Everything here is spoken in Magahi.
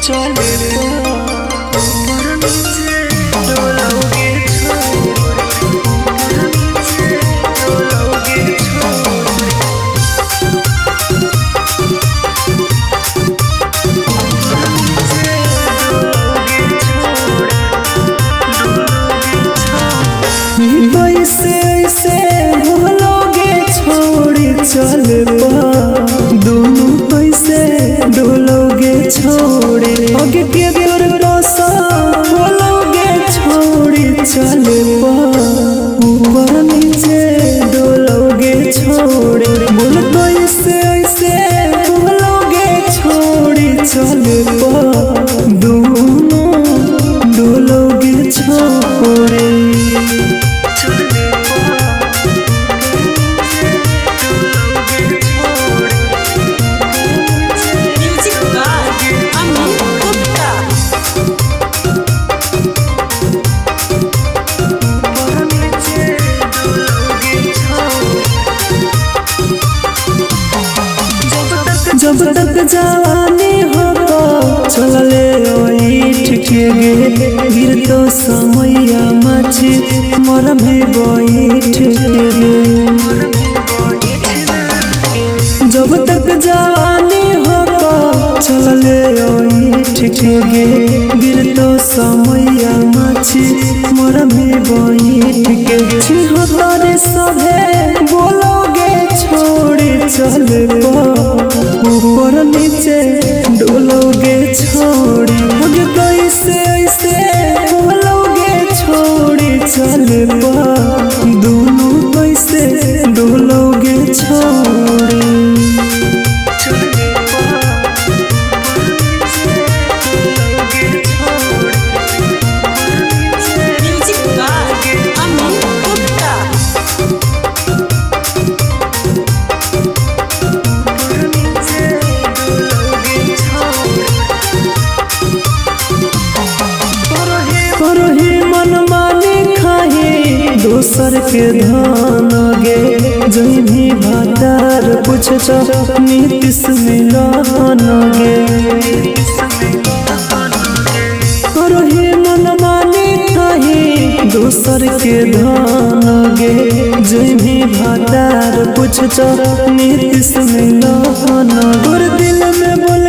चले ऊपर नीचे डोलोगे छोड़, ऊपर नीचे डोलोगे छोड़। ऐसे ऐसे भूलोगे छोड़ी चल पा, दोनों पैसे डोलोगे छोड़े। आगे के तोर कसम बोलोगे छोड़ी चल पा, ऊपर नीचे डोलोगे छोड़े। बोल तो ऐसे ऐसे भूलोगे छोड़ी चल पा, दोनों डोलोगे छोड़े। Music by Amit Gupta. जब तक जवानी हो चलले ओइठ के गे, गिर तो समैया माछी मर में बैठ के गे। जब तक जवानी हो चलले ओइठ के गे, गिर तो समैया माछी मर में बैठ के। छिहत्तर सभे बोलोगे छोड़ी चल पा, ऊपर नीचे डोलोगे छोड़ी। आगे कैसे ऐसे बोलोगे छोड़ी चल पा, दोनों कैसे डोलोगे छोड़ी। Music by Amit Gupta. करही मन माने खाही दोसर के धान गे, जही भातार पूछ नीतीश मिलन गे। करही मन माने खाही दोसर के धान गे, जही भातार पूछ नीतीश मिलन। तोर दिल में बोल